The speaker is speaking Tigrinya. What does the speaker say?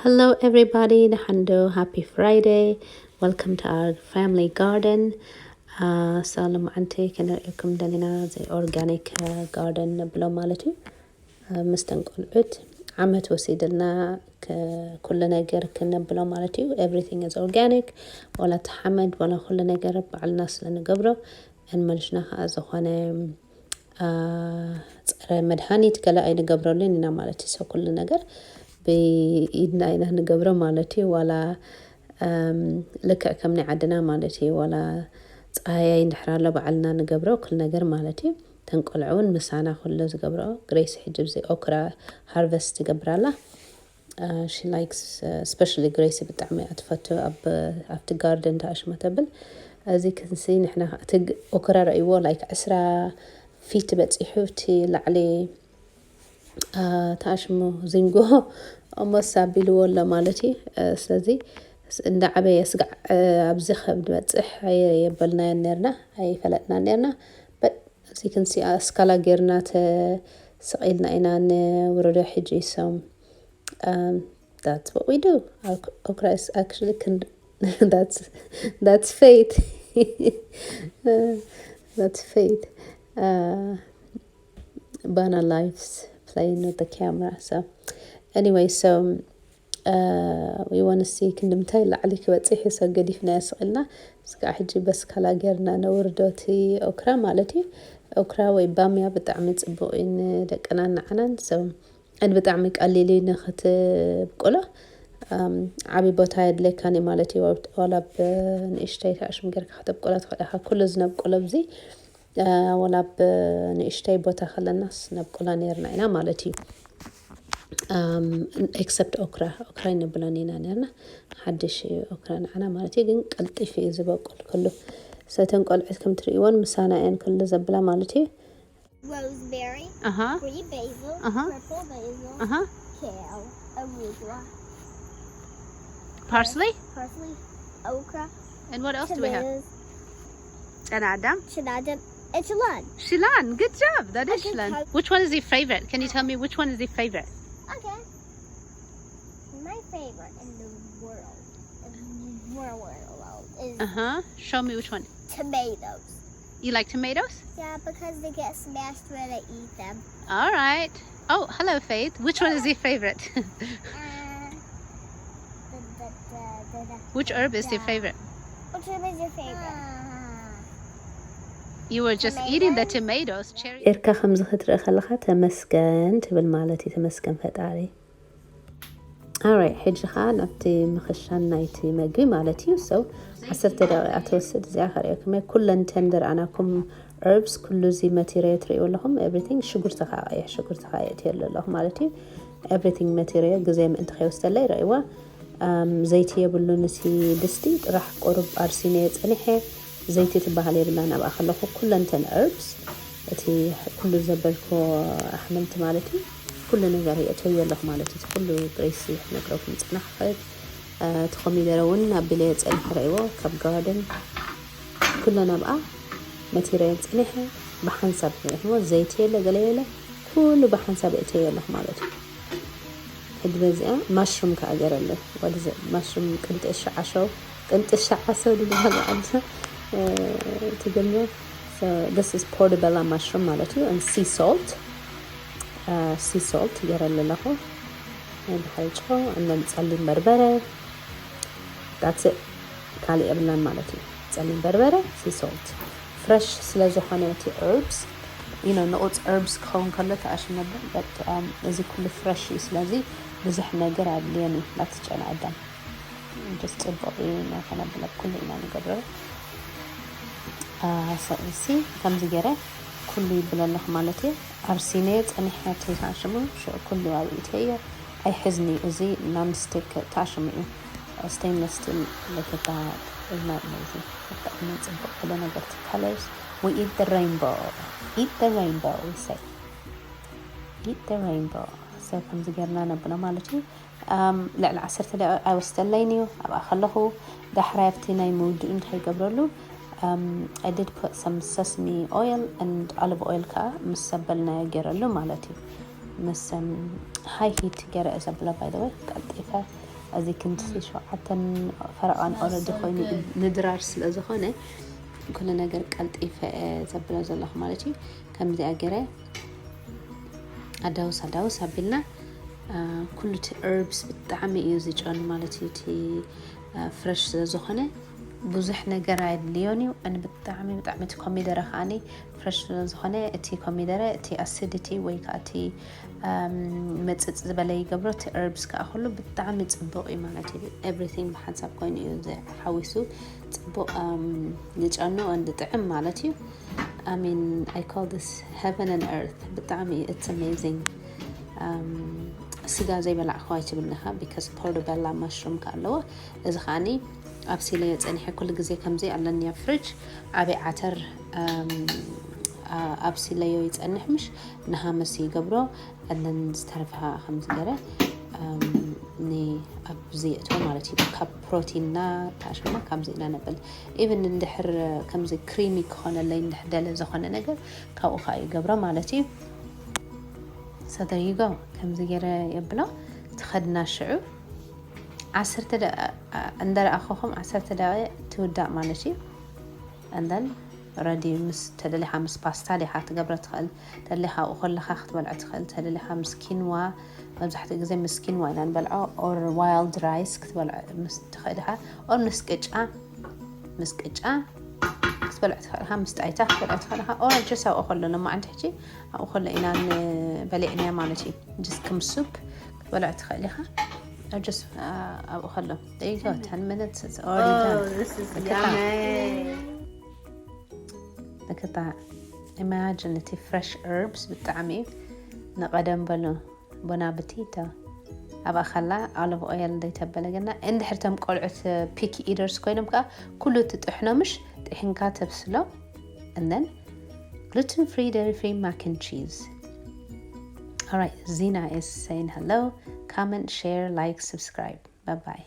Hello everybody, ንሓንዶ, happy Friday. Welcome to our family garden. Uh, so ሎማዓንቲ ክንርእየኩም ደሊና ዘይ organic garden ነብሎ ማለት እዩ። Uh, ምስተን ቆልዑት ዓመት ወሲድልና ኩሉ ነገር ክነብሎ ማለት እዩ። Everything is organic. ወላ ተሓመድ ወላ ኩሉ ነገር ባዕልና ስለ ንገብሮ እንመልሽና ከዓ ዝኾነ ጸረ መድሃኒት ገለ ኣይንገብረሉን ኢና ማለት እዩ። So ኩሉ ነገር ብኢድና ኢና ንገብሮ ማለት እዩ። ዋላ ልክዕ ከም ናይ ዓድና ማለት እዩ። ዋላ ጸሃያይ እንድሕር ኣሎ ባዕልና ንገብሮ ኩሉ ነገር ማለት እዩ። ተንቆልዑ እውን ምሳና ኩሉ ዝገብሮ። ግሬስ ሕጂ ብዚ ኦክራ ሃርቨስት ትገብር ኣላ። She likes, especially ግሬሲ ብጣዕሚ እያ ትፈቱ ኣብቲ ጋርደን ተኣሽማ ተብል። እዚ ክንሲ ንሕና እቲ ኦክራ ረእይዎ like ዕስራ ፊት በፂሑ እቲ ላዕሊ ተኣሽሙ ዚንጎ ኦሞስ ኣቢልዎ ኣሎ ማለት እዩ። ስለዚ እንዳዓበየ ስጋዕ ኣብዚ ከም ዝበፅሕ ኣየበልናዮን ነርና፣ ኣይፈለጥና ነርና። But as you can see ኣስካላ ጌርና ተሰቒልና ኢና ንውርዶ ሕጂ። So um, that's what we do. Okra is actually con- that's that's faith. Uh, that's faith. Uh, Bana lives playing with the camera. So anyway, so uh, we want to see ክንዲ ምንታይ ላዕሊ ክበፅሕ እዩ። So ገዲፍና ስቕ ኢልና ስጋዕ ሕጂ በስካላ ጌርና ነውርዶ እቲ ኦክራ ማለት እዩ። ኦክራ ወይ ባምያ ብጣዕሚ ፅቡቅ እዩ ንደቅናን ንዓናን። So and ብጣዕሚ ቀሊል እዩ ንክትብቁሎ። ዓብይ ቦታ የድለካን እዩ ማለት እዩ። ዋላ ብንእሽተይ ተኣሽም ጌርካ ከተብቁላ ትኽእል ኢኻ። ኩሉ ዝነብቁሎ ኣብዚ ዋላ ብንእሽተይ ቦታ ከለናስ ነብቁላ ነርና ኢና ማለት እዩ። Except ኦክራ፣ ኦክራ ይነብለን ኢና ነርና። ሓድሽ እዩ ኦክራ ንዓና ማለት እዩ። ግን ቀልጢፍ እዩ ዝበቁል ኩሉ። ሰተን ቆልዕት ከም ትርእይዎን ምሳና እየን ኩሉ ዘብላ ማለት እዩ። Rosemary, Uh-huh. green basil, Uh-huh. purple basil, Uh-huh. kale, arugula, Parsley? Parsley, okra, And what else do we have? Tomatoes, ጨና ኣዳም? Shinadam, and Shilan. Shilan. Good job. That is Okay, Shilan. how- Which one is your favorite? Can you tell me which one is your favorite? Okay. My favorite in the world, in the world is Uh-huh. Show me which one. Tomatoes. You like tomatoes? Yeah, because they get smashed when I eat them. All right. Oh, hello, Faith. Which one is your favorite? Uh, the, the, the, the, the, Which herb is your the- favorite? Which herb is your favorite? You were just eating the tomatoes, cherry. ኤርካ ከምዚ ክትርኢ ከለኻ ተመስገን ትብል ማለት እዩ። ተመስገን ፈጣሪ። Alright፣ ሕጂ ኸዓ ናብቲ ምኽሻን ናይቲ መግቢ ማለት እዩ። So ዓሰርተ ደቂቃ ትወስድ እዚኣ። ከርእየኩም እየ ኩለን ተን ዝረኣናኩም herbs፣ ኩሉ እዚ material ትርእይዎ ኣለኹም። Everything፣ ሽጉርቲ ከዓ፣ ቀይሕ ሽጉርቲ ከዓ የእትየሉ ኣለኹ ማለት እዩ። Everything material ግዜ ምእንቲ ከይወስደለይ ረእይዋ። ዘይቲ የብሉን እቲ ድስቲ፣ ጥራሕ ቁሩብ ኣርሲነዮ ጸኒሐ። ዘይቲ ትበሃል የብላን ኣብኣ ከለኹ። ኩለን ተን herbs፣ እቲ ኩሉ ዘበልኩ ኣሕምልቲ ማለት እዩ፣ ኩሉ ነገር የእተዮ ኣለኹ ማለት እዩ። እቲ ኩሉ ግሬሲ ክነግረኩም ዝጸናሕኩ፣ እቲ ኮሚደረ እውን ኣቢለዮ ጸኒሐ ረእይዎ ካብ ጋርደን። ኩለን ኣብኣ መቲረዮ ጸኒሐ ብሓንሳብ፣ ዘይቲ የለ ገለ የለ፣ ኩሉ ብሓንሳብ የእተዮ ኣለኹ ማለት እዩ። ሕጂ በዚኣ ማሽሩም ከዓ ገይረሉ። ወዲ ማሽሩም ቅንጥሻ ዓሸው፣ ቅንጥሻ ዓሰው ዝበሃል ዓዲ ትግርኛ። So this is portobello mushroom ማለት እዩ። And sea salt፣ sea salt ገይረሉ ኣለኹ። ድሓይ ጨው፣ and then ጸሊም በርበረ። That's it። ካልእ የብላን ማለት እዩ። ጸሊም በርበረ፣ sea salt። ፍረሽ ስለ ዝኾነ እቲ herbs፣ you know፣ ንቑጽ herbs ክኸውን ከሎ ተኣሽም ነበር። But um፣ እዚ ኩሉ ፍረሽ እዩ። ስለዚ ብዙሕ ነገር ኣድልዮን እዩ ናብቲ ጨና ኣዳም። Just ጽቡቕ እዩ። ናይ ከነብለ ኩሉ ኢና ንገብሮ። ሰብሲ ከምዚ ገይረ ኩሉ ይብለለኹ ማለት እዩ። ኣርሲነ ጸኒሐ ኣብቲ ተኣሽሙ ሽዑ ኩሉ ኣብኢተዮ። ኣይሕዝኒ፣ እዚ non stick ተኣሽሙ እዩ። Stainless steel ለከታ ኢልና እዚ ብጣዕሚ ጽቡቕ ኩሉ ነገር ትካለስ። We eat the rainbow, eat the rainbow, we say eat the rainbow። So ከምዚ ገይርና ነብሎ ማለት እዩ። ልዕሊ ዓሰርተ ደቂቃ ኣይወስደለይን እዩ ኣብኣ ከለኹ። ዳሕራይ ኣብቲ ናይ ምውድኡ እንታይ ይገብረሉ? I did put some sesame oil and olive oil ከዓ ምስ ዘበልናዮ ገይረሉ ማለት እዩ። ምስ high heat ገይረ እየ ዘብሎ። By the way ቀልጢፈ እዚ ክንድቲ ሸውዓተን ፈረቓን already ኮይኑ ንድራር ስለ ዝኾነ ኩሉ ነገር ቀልጢፈ እየ ዘብሎ ዘለኹ ማለት እዩ። ከምዚኣ ገይረ ኣዳውስ ኣዳውስ ኣቢልና ኩሉ እቲ herbs ብጣዕሚ እዩ ዝጨኑ ማለት እዩ። እቲ fresh ስለ ዝኾነ ብዙሕ ነገር ኣየድልዮን እዩ። ኣነ ብጣዕሚ ብጣዕሚ እቲ ኮሚደረ ከዓኒ fresh ስለ ዝኾነ እቲ ኮሚደረ እቲ acidity ወይ ከዓ እቲ መፅፅ ዝበለ ይገብሮ። እቲ herbs ከዓ ኩሉ ብጣዕሚ ፅቡቕ እዩ ማለት እዩ። Everything ብሓንሳብ ኮይኑ እዩ ሓዊሱ ፅቡቕ ዝጨኑ and ጥዕም ማለት እዩ። I mean, I call this heaven and earth. ብጣዕሚ it's amazing. ስጋ ዘይበላዕኹ ኣይትብልኒ ኢኻ because portobello mushroom ከ ኣለዎ። እዚ ከዓኒ ኣብሲለዮ ፀኒሐ ኩሉ ግዜ ከምዚ ኣለኒ ኣብ fridge። ዓብይ ዓተር ኣብሲለዮ ይፀንሕ ምሽ ንሃመስ ይገብሮ። And then ዝተረፈ ከምዚ ገይረ ኣብዚ እቶ ማለት እዩ። ካብ ፕሮቲንና ታሽማ ካብዚ ኢና ነብል። Even እንድሕር ከምዚ creamy ክኾነለይ እንድሕር ደለ ዝኾነ ነገር ካብኡ ከዓ ይገብሮ ማለት እዩ። So there you go። ከምዚ ገይረ የብሎ ትኸድና ሽዑ ዓሰርተ እንደረኣኹኹም ዓሰርተ ደቂቕ ትውዳእ ማለት እዩ። And then ready ምስ ተደሊኻ ምስ ፓስታ ዲኻ ትገብረ ትኽእል፣ ተደሊኻ ኣብኡ ከለኻ ክትበልዖ ትኽእል፣ ተደሊኻ ምስ ኪንዋ፣ መብዛሕትኡ ግዜ ምስ ኪንዋ ኢና ንበልዖ፣ or wild rice ክትበልዖ ምስ ትኽእል ኢኻ፣ or ምስ ቅጫ ምስ ቅጫ ክትበልዖ ትኽእል ኢኻ፣ ምስ ጣይታ ክትበልዖ ትኽእል ኢኻ። Or just ኣብኡ ከሎ ሎማዓንቲ ሕጂ ኣብኡ ከሎ ኢና በሊዕናያ ማለት እዩ። Just ከም soup ክትበልዖ ትኽእል ኢኻ። Or just ኣብኡ ከሎ there you go, ten minutes, it's already done. Oh, this is yummy. ንክታ imagine እቲ fresh herbs ብጣዕሚ እዩ። ንቐደም በሉ። Bon appetito። ኣብኣ ከላ olive oil ደይተበለገና። እንድሕር ቶም ቆልዑት picky eaters ኮይኖም ከዓ ኩሉ ትጥሕኖ ምሽ ጥሒንካ ተብስሎ። And then gluten free, dairy free mac and cheese. All right, Zena is saying hello. Comment, share, like, subscribe. Bye bye.